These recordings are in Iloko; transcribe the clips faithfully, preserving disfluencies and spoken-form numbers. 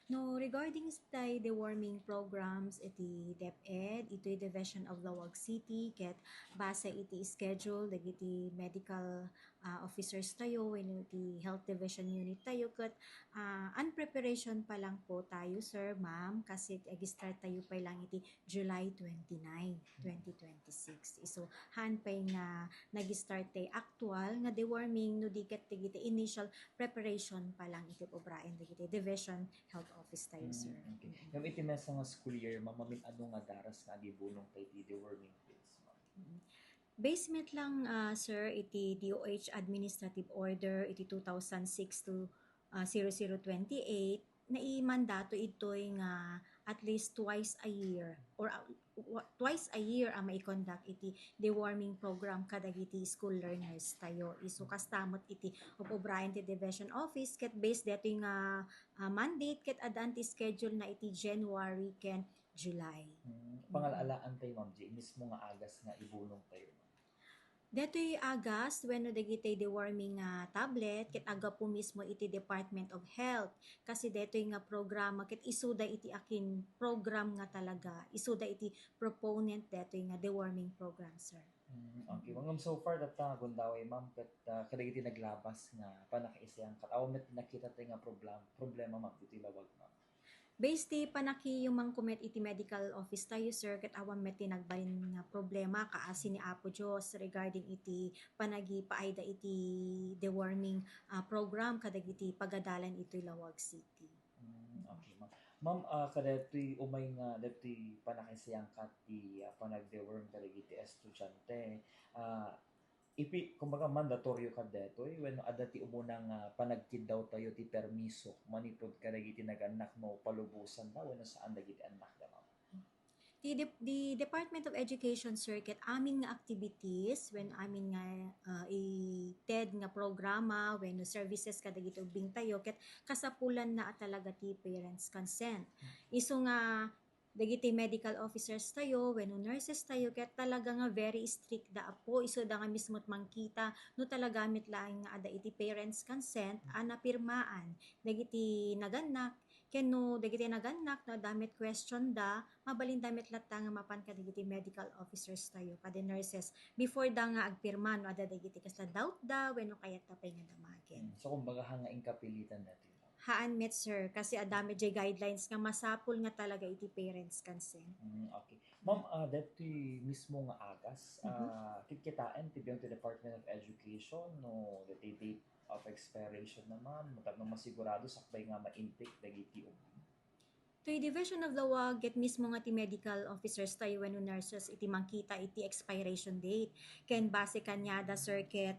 No, regarding stay deworming programs iti DepEd, itoy Division of Laoag City, ket base iti schedule dagiti medical, ah, officers tayo, wenno iti health division unit tayo, ket, ah, an preparation pa lang po tayo, sir, ma'am, kasi ag-start tayo pa lang iti July twenty-nine, twenty twenty-six. Isu, haan pay nga nag-start ti actual nga deworming, no di ket dagiti initial preparation pa lang iti ubraen dagiti division health office tayo, sir. Mm, okay. Ngem iti maysa nga school year, ma'am, mamin-adu nga daras nga agibunong tayo iti deworming pills, ma'am? Mm. Base met lang, ah, sir, iti D O H administrative order iti two thousand six to, ah, zero zero twenty-eight, naimandato itoy nga at least twice a year or, ah, wa-, twice a year a maikondak iti deworming program kadagiti school learners tayo. Isu kasta met iti ubraen ti division office ket based detoy nga, ah, mandate ket addaan ti schedule na iti January ken July. Mm, pangal-alaan tayo, ma'am, di mismo nga agas nga ibunong tayo, ma'am? Detoy agas wenno dagiti deworming nga tablet ket aggapu mismo iti Department of Health. Kasi detoy nga programa ket isuda iti akin program nga talaga, isuda iti proponent detoy nga deworming program, sir. Mm, okay. Ngem so far, data nga gundaway, ma'am, ket, ah, kadagiti naglabas nga pannakaisayangkat, awan met nakita tayo nga problem-, problema, ma'am, ditoy lawag, ma'am? Based ti pannakiyumangko met iti medical office tayo, sir, ket awan met ti nagbalin nga problema, kaasi ni Apo Dios regarding iti panagipaayda iti deworming, ah, program kadagiti pagadalan itoy Laoag City. Mm, okay, ma'am. Ma'am, ah, kadagitoy umay nga dagitoy pannakaisayangkat ti, ah, panagdeworm kadagiti estudiante, ah, ipi-, kumbaga, mandatorio kad detoy wenno adda ti umuna nga panagkiddaw tayo ti permiso manipud kadagiti nagannak no palubosan da wenno saan dagiti annakda, ma'am? Ti dep-, the Department of Education, sir, ket amin nga activities wenno amin nga, ah, ited nga programa wenno services kadagiti ubbing tayo ket kasapulanna a talaga ti parents' consent. Isu nga dagiti medical officers tayo wenno nurses tayo ket talaga nga very strict da, Apo. Isuda nga mismo ti mangkita no talaga met laeng nga adda iti parents' consent a napirmaan dagiti nagannak, ken no dagiti nagannak no adda met question da, mabalin da met latta nga mapan kadagiti medical officers tayo, kadi nurses, before da nga agpirma no adda dagiti kasla doubt da wenno kayat da pay nga damagen. Hmm, so, kumbaga, haan nga inkapilitan dati. Haan met, sir, kasi adda met jay guidelines nga masapul nga talaga iti parents' consent. Mm, okay. Ma'am, ah, detoy mismo nga agas, Mhm. ah, kitkitaen ti biag ti Department of Education no detoy date of expiration naman, tapno masigurado sakbay nga ma-intake dagiti ubbing. Toy Division of Law, ket mismo nga ti medical officers tayo wenno nurses iti mangkita iti expiration date. Ken base kaniada, sir, ket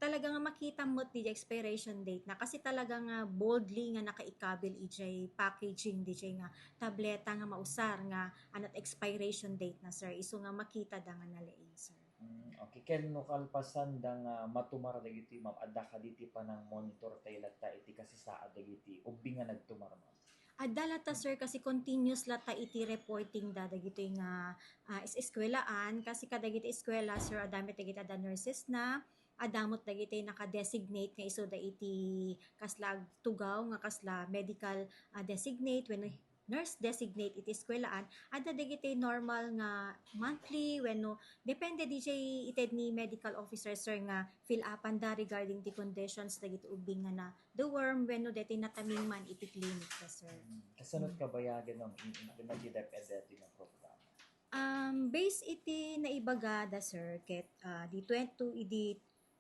talaga nga makita met di expiration date na, kasi talaga nga boldly nga nakaikabil ijay packaging dijay nga tableta nga mausar nga anat expiration date na, sir. Isu nga makita da nga nalaing, sir. Mm, okay. Ken no kalpasan da nga matumar dagiti, ma'am, adda kadi ti panang-monitor tayo latta iti kasasaad dagiti ubbing nga nagtumar, ma'am? Adda latta, sir, kasi continuous latta iti reporting da dagitoy nga, ah, is-, eskuelaan, kasi kadagiti eskuela, sir, adda met dagiti adda nurses na, adda met dagiti naka-designate nga isuda iti kasla agtugaw nga kasla medical, ah, designate wenno nurse designate iti eskuelaan, adda dagiti normal nga monthly wenno depende dijay ited ni medical officer, sir, nga fill-upan da regarding ti conditions dagiti ubbing nga na-deworm wenno deti natamingman iti clinic da, sir. Hmm. Kasano ti kabayagan, ma'am, in, in, in, ti DepEd deti nga programa? Um, based iti naibaga da, sir, ket, ah, di twenty, di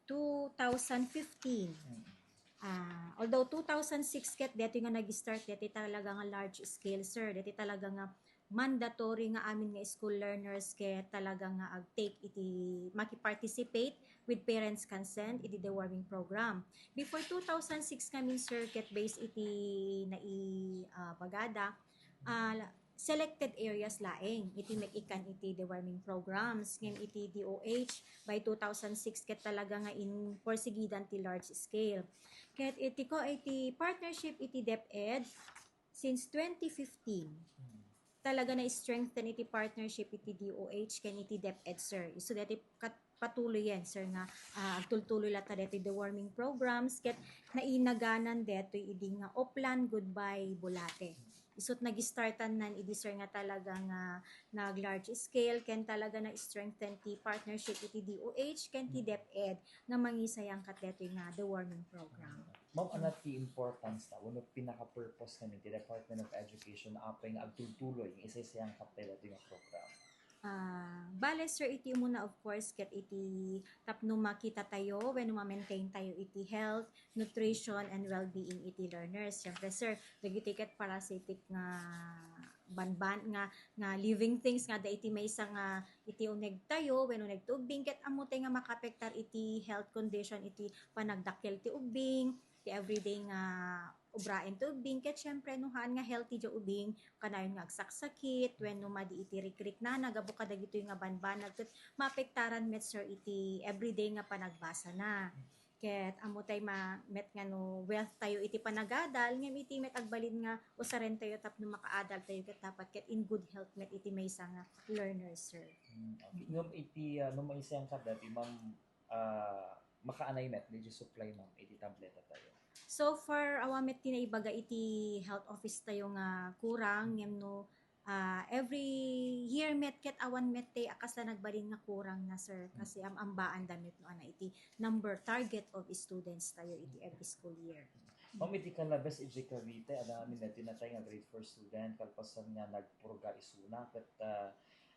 two thousand fifteen. Mm. Ah, although two thousand six ket deti nga nag-start, deti talaga nga large scale, sir. Deti talaga nga mandatory nga amin nga school learners ket talaga nga ag-take iti, maki-participate with parents' consent iti deworming program. Before two thousand six ngamin, sir, ket based iti nai-, ah, bagada, ah, selected areas laeng iti maikan iti deworming programs. Ngem iti D O H by two thousand six ket talaga nga in-, porsigidan ti large scale. Ket iti ko-, iti partnership iti DepEd since twenty fifteen. Hmm. Talaga na-strengthen iti partnership iti D O H ken iti DepEd, sir. Isu dati kat-, patuloyen, sir, nga, ah, agtultuloy latta detoy deworming programs, ket nainaganan detoy idi nga Oplan Goodbye Bulate. Isut' nagistartan idi, sir, nga talaga nga nag-large scale, ken talaga na-strengthen ti partnership iti D O H ken ti DepEd nga mangisayangkat detoy nga deworming program. Ma'am, ano ti importance na, wenno pinaka-purpose na ti Department of Education, apay nga agtultuloy nga isaysayangkat detoy nga program? Ah, bale, sir, iti umuna, of course, ket iti tapno makita tayo wenno ma-maintain tayo iti health, nutrition, and well-being iti learners. Siyempre, sir, dagiti ket parasitic nga banban nga, nga living things nga adda iti maysa nga iti uneg tayo wenno uneg ti ubbing, ket ammo tay nga makaapektar iti health condition, iti panagdakkel ti ubbing, ti everyday nga ubraen ti ubbing, ket siyempre no haan nga healthy diay ubbing, kanayon nga agsaksakit, wenno madi iti rikriknana gapu kadagitoy nga banbanag, ket maapektaran met, sir, iti everyday nga panagbasana. Ket ammo tay ma-, met nga no wealth tayo iti panagadal, ngem iti met agbalin nga usaren tayo tapno makaadal tayo, ket dapat ket in good health met iti maysa nga learner, sir. Mm, okay. Ngem iti, ah, no maisayangkat dati, ma'am, ah, makaanay met, diay supply, ma'am, iti tableta tayo? So far, awan met ti naibaga iti health office tayo nga kurang, ngem no, ah, every year met ket awan met ti a kasla nagbalin nga kurang na, sir. Kasi am-ambaan da met no ana iti number, target of students tayo iti every school year. Ma'am, iti kalabas iti Cavite, adda amin dati natay nga grade four student, kalpasan nga nagpurga isuna, ket, ah,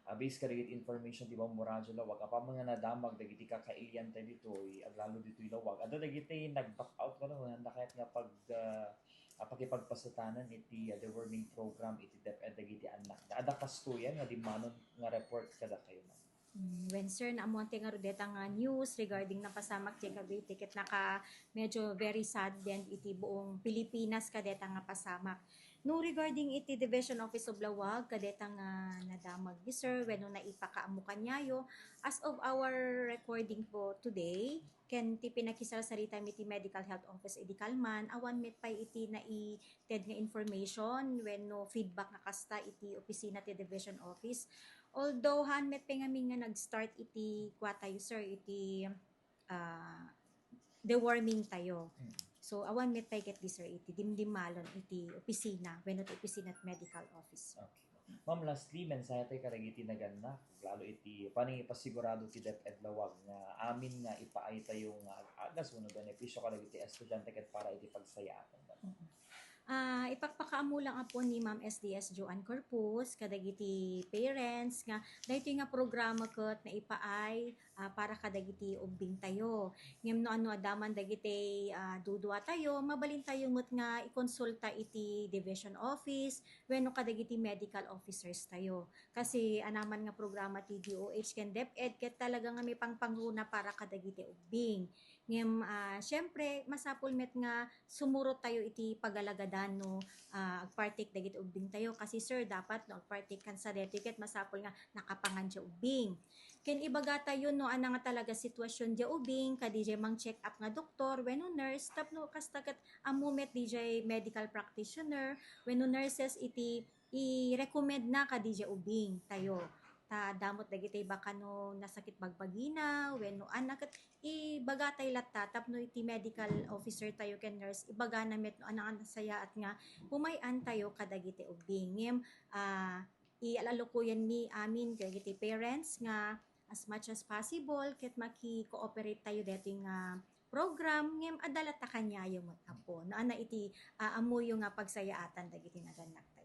Ah, based kadagiti information ti Bambo Radio Lawag, apaman nga nadamag dagiti kakailian tayo ditoy, aglalo ditoy Lawag. Adda dagiti nag-back out, kano, nga kayat nga pag, ah, ah, pakipagpasitanan iti, ah, deworming program iti DepEd dagiti annak. Adda kastoyan nga dimmanon nga report kadakayo, ma'am? Mm, wen, sir, naammoan ti ngarud deta nga news regarding napasamak ti Cavite ket naka-, medyo very sad din iti buong Pilipinas kadeta nga pasamak. No, regarding iti Division Office of Lawag, kadeta nga nadamag ni sir, wenno naipakaammo kaniayo, as of our recording po today, ken ti pinakisarsarita mi ti Medical Health Office idi kalman, awan met pay iti naited nga information wenno feedback nga kasta iti opisina ti Division Office. Although, haan met pay ngamin nga nag-start iti kua tayo, sir, iti ah, deworming tayo. Mm. So, awan met pay ket di, sir, iti dimdimmalon iti opisina, wenno ti opisina ti medical office. Okay. Ma'am, lastly, mensahe tayo kadagiti nagannak, lalo iti panangipasigurado ti DepEd Lawag nga amin nga ipaay tayo nga agas wenno benepisyo kadagiti estudiante ket para iti pagsayaatan. Mm. Ah, ipakpakaammo lang, apo, ni Ma'am S D S Joanne Corpus kadagiti parents nga daytoy nga programa ket naipaay, ah, para kadagiti ubbing tayo. Ngem no, no adda man dagiti, ah, dudua tayo, mabalin tayo met nga ikonsulta iti division office wenno kadagiti medical officers tayo. Kasi anaman nga programa ti D O H ken DepEd ket talaga nga mipangpangruna para kadagiti ubbing. Ngem, ah, siyempre, masapul met nga sumurot tayo iti pagalagadan no, ah, agpartik dagiti ubbing tayo. Kasi, sir, dapat no agpartik kan sa detoy ket masapul nga nakapangan diay ubbing. Ken ibaga tayo no ana nga talaga sitwasyon diay ubbing, kadi diay mang-check up nga doktor wenno nurse, tapno kasta ket ammo met diay medical practitioner wenno nurses iti i-recommend na kadi diay ubbing tayo. Ta adda met dagiti baka no nasakit bagbagina wenno ana ket ibaga tayo latta tapno iti medical officer tayo ken nurse, ibagana met no ana nga nasayaat nga pumay-an tayo kadagiti ubbing. Ngem, ah, ial-alukoyen mi amin kadagiti parents nga as much as possible ket maki-cooperate tayo detoy nga program, ngem adda latta kaniayo met, apo. No, ana iti, ah, ammoyo nga pagsayaatan dagiti nagannak tayo.